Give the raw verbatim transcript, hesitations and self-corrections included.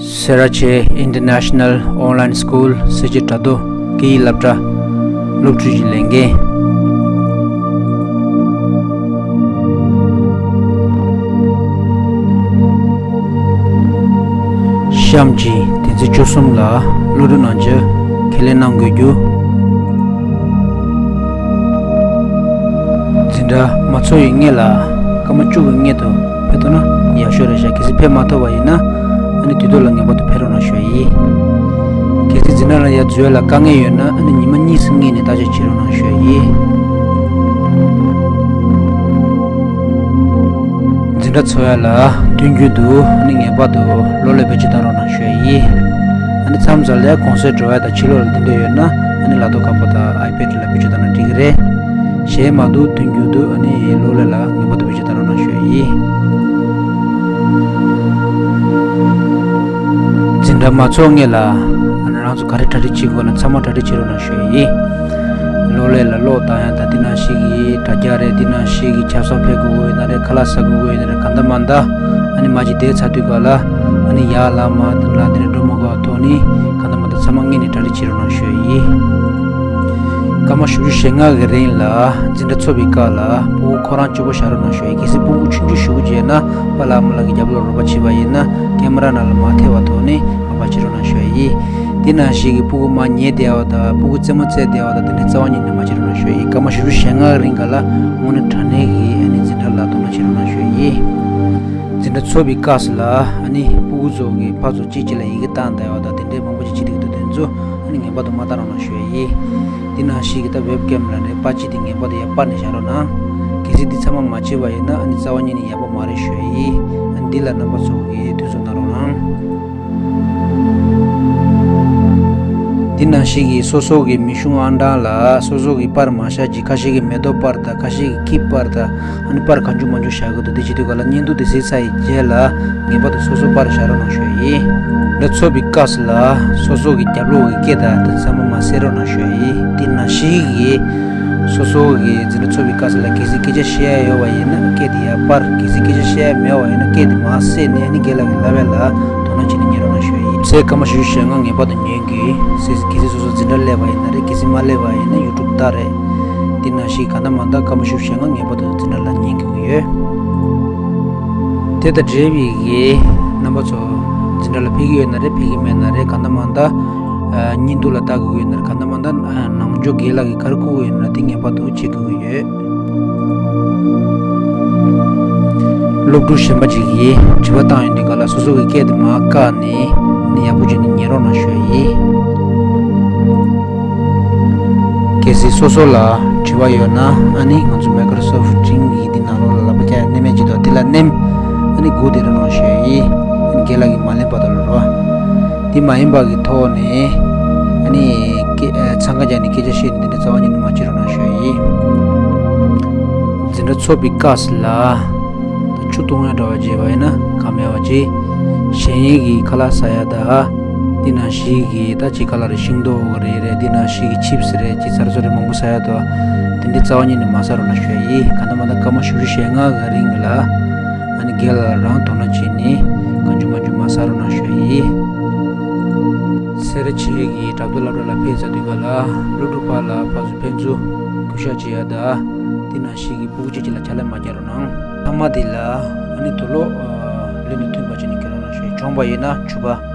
སེ་ར་བྱེས་International Online School སེར་བྱེས་དྲ་ཐོག་སྐད་ཡིག་སློབ་གྲྭ་སློབ་ཕྲུག་གི་ལས་འགན། གཤམ་གྱི་དེ་ཚེས་བཅུ་གསུམ་ལ་གློག་སྒྲོན་ནང་ཆོས་ཁས་ལེན་གནང་དགོས་རྒྱུ། འཛིན་གྲྭ་མ་ཚོགས་ཡི་སྔས་ལ་སྐར་མ་བཅུ་གི་སྔས་དུ་ཕེབས་ཐུབ་ན་ཡག་ཤོས་རེད་ཤག་གལ་སྲིད་ཕེབས་མ་ཐུབ་པ་ཡིན་ན་ཨ་ནི་དུས་ཐོག་ལ་ངེས་པར་དུ་ཕེབས་རོགས་གནང་ཞུ་ཡ་ཡིན། གལ་སྲིད་འཛིན་གྲྭ་ལ་ཡར་འཛུལ་ཡ་ལ་དཀའ་ངལ་ཡོད་ན་ཨ་ནི་ཉི་མ་གཉིས་སུ་སྔས་ནས་བརྟག་དཔྱད་བྱེད་རོགས་གནང་ཞུ་ཡ་ཡིན། འཛིན་གྲྭ་ཚོགས་ཡ་ལ་དུས་རྒྱུན་དུ་ཨ་ནི་ངེས་པར་དུ་གློག་ཀླད་བེད་སྤྱོད་བཏང་རོགས་གནང་ཞུ་ཡ་ཡིན། ཨ་ནི་མཚམས་མཚམས་ལ་གུང་སེང་འགྲོ་ཡ་དང་ཕྱི་ལོགས་ལ་འདི་འདྲ་ཡོད་ན་ཨ་ནི་ལག་ཐོག་ཁ་པར་དང་ཨའི་པེ་ཌི་ལ་བེད་སྤྱོད་བཏང་ན་འགྲིག་གི་རེད། གཞན་མ་གཏོགས་དུས་རྒྱུན་དུ་ཨ་ནི་གློག་ཀླད་ལ་ངེས་པར་དུ་བེད་སྤྱོད་བཏང་རོགས་གནང་ཞུ་ཡ་ཡིན། འཛིན་གྲྭ་མ་ཚོགས་སྔས་ལ་ཨ་ནི་རང་ཚོ་ག་རེ་གྲ་སྒྲིག་བྱེད་དགོས་ན་ཚང་མ་གྲ་སྒྲིག་བྱེད་རོགས་གནང་ཞུ་ཡ་ཡིན། གློག་ཀླད་ལ་གློག་བཏང་ཡ་དང་དེ་ནང་བཞིན་གྱི་དྲ་རྒྱ་རེད། དེ་ནང་བཞིན་གྱི་ཆབ་གསང་ཕེབས་དགོས་ཡོད་ན་རེད། ཁ་ལག་ཟ་དགོས་ཡོད་ན་རེད། གང་ལྟར་མ་ལྟར་ཨ་ནི་མ་གཅིག་བསྡད་ཚར་དུས་ག་ལ་ཨ་ནི་ཡར་ལངས་མ་ལ་དེ་ནས་འགྲོ་མ་དགོས་པ་ཐོག་ནི་གང་ལྟར་མ་ལྟར་ཚང་མ་སྔས་ནས་གྲ་སྒྲིག་བྱེད་རོགས་གནང་ཞུ་ཡ་ཡིན། སྐར་མ་བཞི་བཅུ་ཞེ་ལྔ་གི་རིང་ལ་འཛིན་གྲྭ་ཚོགས་པའི་སྐབས་ལ་སྤུ་གུ་ཁོ་རང་གཅིག་པོ་བཞག་རོགས་གནང་ཞུ་ཡ་ཡིན། གལ་སྲིད་སྤུ་གུ་ཆུང་ཆུང་ཞེ་པོ་ཅིག་ཡོད་ན་པཱ་ལགས་ཨ་མ་ལགས་ཀྱི་རྒྱབ་ལོགས་རོགས་པ་བྱེད་པ་ཡིན་ན་ཀེ་མ་ར་ནང་ལ་མ་ཐེ་བ་ཐོག་ནས་མ་པ་བྱེད་རོགས་གནང་ཞུ་ཡ་ཡིན། དེ་ནང་བཞིན་གྱི་སྤུ་གུ་མར་ཉལ་བསྡད་པ་དང་སྤུ་གུ་རྩེད་མོ་རྩེ་བསྡད་པ་དང་དེ་འདྲའི་རྩ་བ་ཉིད་ནས་མ་བྱེད་རོགས་གནང་ཞུ་ཡ་ཡིན། སྐར་མ་བཞི་བཅུ་ཞེ་ལྔ་གི་རིང་ག་ལ་དངོས་གནས་དྲང་གནས་ཀྱི་ཨ་ནི་འཛིན་གྲྭ་ལ་དོ་སྣང་བྱེད་རོགས་གནང་ཞུ་ཡ་ཡིན། འཛིན་གྲྭ་ཚོགས་པའི་སྐབས་སུ་ལ་ཨ་ནི་སྤུ་གུ་ཚོ་གི་ཕར་ཚུར་གཅིག་གཅིག་ལ་ཡི་གེ་བཏང་བསྡད་པ་དང་དེ་འདྲའི་མང་པོ་ཅིག་བྱེད་ཀྱི་འདུག་དེ་ཚོ་ཨ་ནི་ངེས་པར་དུ་མ་བཏང་རོགས་གནང་ཞུ་ཡ་ཡིན། དེ་ནང་བཞིན་གྱི་ད་ཝེབ་ཀེམ་ར་རེད། པར་ཅིག་དེ་ངེས་པར་དུ་ཡར་སྤར་ནས་བཞག་རོགས་གནང་། གལ་སྲིད་འདི་ཚང་མ་མ་བྱས་པ་ཡིན་ན་ཨ་ནི་རྩ་བ་ཉིད་ནས་ཡག་པོ་མ་རེད་ཞུ་ཡ་ཡིན། ཨ་ནི་འདི་ལ་རྣམ་པ་ཚོ་གིས་དུས་ཚོད་གནང་རོགས་གནང་། འདི་ནང་བཞིན་གྱི་སོ་སོ་གི་མིང་གཞུང་ཨང་གྲངས་ལ་སོ་སོ་གི་པར་མ་བཞག་ཅིག་ཁ་ཤས་ཀྱི་མེ་ཏོག་པར་དང་ཁ་ཤས་ཀྱི་སྐྱིབས་པར་དང་ཨ་ནི་པར་གང་བྱུང་མང་བྱུང་བཞག་གི་འདུག་དེ་བྱེད་དུས་ག་ལ་བརྙན་ཐུང་དེ་གཟིགས་ཚར་ཡི་རྗེས་ལ་ངེས་པར་དུ་སོ་སོ་པར་བཞག་རོགས་གནང་ཞུ་ཡ་ཡིན། འདི་ཚོགས་པའི་སྐབས་སུ་ལ་སོ་སོ་གི་རྒྱབ་ལོགས་ཀྱི་སྐད་དང་དེ་ཚང་མ་མར་གསལ་རོགས་གནང་ཞུ་ཡ་ཡིན། དེ་ནང་བཞིན་གྱི་སོ་སོ་གི་འཛིན་གྲྭ་ཚོགས་པའི་སྐབས་སུ་ལ་གལ་སྲིད་སྐད་ཆ་བཤད་ཡ་ཡོད་པ་ཡིན་ན་སྐད་དེ་ཡར་སྤར། གལ་སྲིད་སྐད་ཆ་བཤད་ཡ་མེད་པ་ཡིན་ན་སྐད་དེ་མར་བསད་ནས་ཨ་ནི་རྒན་ལགས་ཀྱི་ལབ་ཡ་ལ་དོ་སྣང་བྱས་ནས་ཉན་རོགས་གནང་ཞུ་ཡ་ཡིན། ཚེས་སྐར་མ་བཞི་བཅུ་ཞེ་ལྔ་ངེས་པར་དུ་ཉན་དགོས། གལ་སྲིད་སོ་སོ་འཛིན་གྲྭ་སླེབས་པ་ཡིན་ན་རེད། གལ་སྲིད་མ་སླེབས་པ་ཡིན་ན་ཡུ་ཊུབ་ལྟ་རེད། དེ་ནང་བཞིན་གང་ལྟར་མ་ལྟར་སྐར་མ་བཞི་བཅུ་ཞེ་ལྔ་ངེས་པར་དུ་འཛིན་གྲྭ་ལ་ཉན་དགོས་ཀྱི་ཡོད། དེ་དང་འབྲེལ་བའི་གི་རྣམ་པ་ཚོ་འཛིན་གྲྭ་ལ་ཕེབས་ཀྱི་ཡོད་ན་རེད། ཕེབས་ཀྱི་མེད་ན་རེད། གང་ལྟར་མ་ལྟར་ཨ་བརྙན་ཐུང་ལ་ལྟ་དགོས་ཀྱི་ཡོད་ན་རེད། གང་ལྟར་མ་ལྟར་ཨ་ནང་ཆོས་རྒན་ལགས་ཀྱིས་ག་རེ་བསྐུར་གྱི་ཡོད་ན་དེ་ངེས་པར་དུ་བྱེད་དགོས་ཀྱི་ཡོད། སློབ་ཕྲུག་གཞན་པ་ཅིག་གིས་དྲི་བ་བཏང་ཡོང་དུས་ག་ལ་སོ་སོ་གི་སྐད་དེ་མར་བཀག་ནས་ནི་ཡག་པོ་བྱས་ནས་ཉན་རོགས་གནང་ཞུ་ཡ་ཡིན། གལ་སྲིད་སོ་སོ་ལ་དྲི་བ་ཡོད་ན་ཨ་ནི་ང་ཚོ་Microsoft Teams གི་འདི་ནང་ལོགས་ལ་ལག་པ་བཀྱག་ནེམ་ཡ་ཅིག་འདུག་དེ་ལ་ནེམ་ཨ་ནི་སྒུག་བསྡད་རོགས་གནང་ཞུ་ཡ་ཡིན། ཨ་ནི་རྒན་ལགས་ཀྱིས་མ་ལེན་བར་དུ་ལ་རོ། དེ་མ་ཡིན་པ་གི་ཐོག་ནས་ཨ་ནི་སྐད་ཨ་འཚང་ཁ་རྒྱག་ནས་སྐད་ཆ་བཤད་ནས་འདི་འདྲ་རྩ་བ་ཉིད་ནས་མ་བྱེད་རོགས་གནང་ཞུ་ཡ་ཡིན། འཛིན་གྲྭ་ཚོགས་པའི་སྐབས་སུ་ལ་ད་ཆུ་འཐུང་ཡ་འདྲ་བ་བྱས་པ་ཡིན་ན་ཁ་མེད་པ་བྱས། གཞན་ཡིན་གྱི་ཁ་ལག་ཟ་ཡ་ད་འདི་ནང་བཞིན་གྱི་ད་ཅིག་ཁ་ལག་རེད། ཤིང་ཏོག་རེད་རེད། འདི་ནང་བཞིན་གྱི་ཆིབས་སི་རེད། ཅིག་ཚར་ཚོ་རེད། མང་པོ་ཟ་ཡ་ད་དེ་འདྲའི་རྩ་བ་ཉིད་ནས་མ་ཟ་རོགས་གནང་ཞུ་ཡ་ཡིན། གང་ལྟར་མ་ལྟར་སྐར་མ་བཞི་བཅུ་ཞེ་ལྔ་གི་རིང་ལ་ཨ་ནི་རྒན་ལགས་རང་དོ་སྣང་བྱས་ནས་གང་བྱུང་མང་བྱུང་མ་ཟ་རོགས་གནང་ཞུ་ཡ་ཡིན། སེ་ར་བྱེས་ཀྱི་དྲ་ཐོག་སློབ་གྲྭ་ལ་ཕེབས་ཚར་དུས་ག་ལ་སློབ་ཕྲུག་ཕར་ལ་ཕར་ཚུར་ཕན་ཚུན་གུས་ཞབས་བྱེད་ཡ་ད་འདི་ནང་བཞིན་གྱི་སྤུ་གུ་གཅིག་གཅིག་ལ་ཕྱག་ལས་མ་རྒྱག་རོགས་གནང་། ཚང་མ་འདི་ལ་ཨ་ནི་དུག་ལོག་ལོན་དུ་མཐུན་པ་བྱས་ནས་གྱོན་རོགས་གནང་ཞུ་ཡ། གྱོན་པ་ཡིན་ན་བྱུག་པ།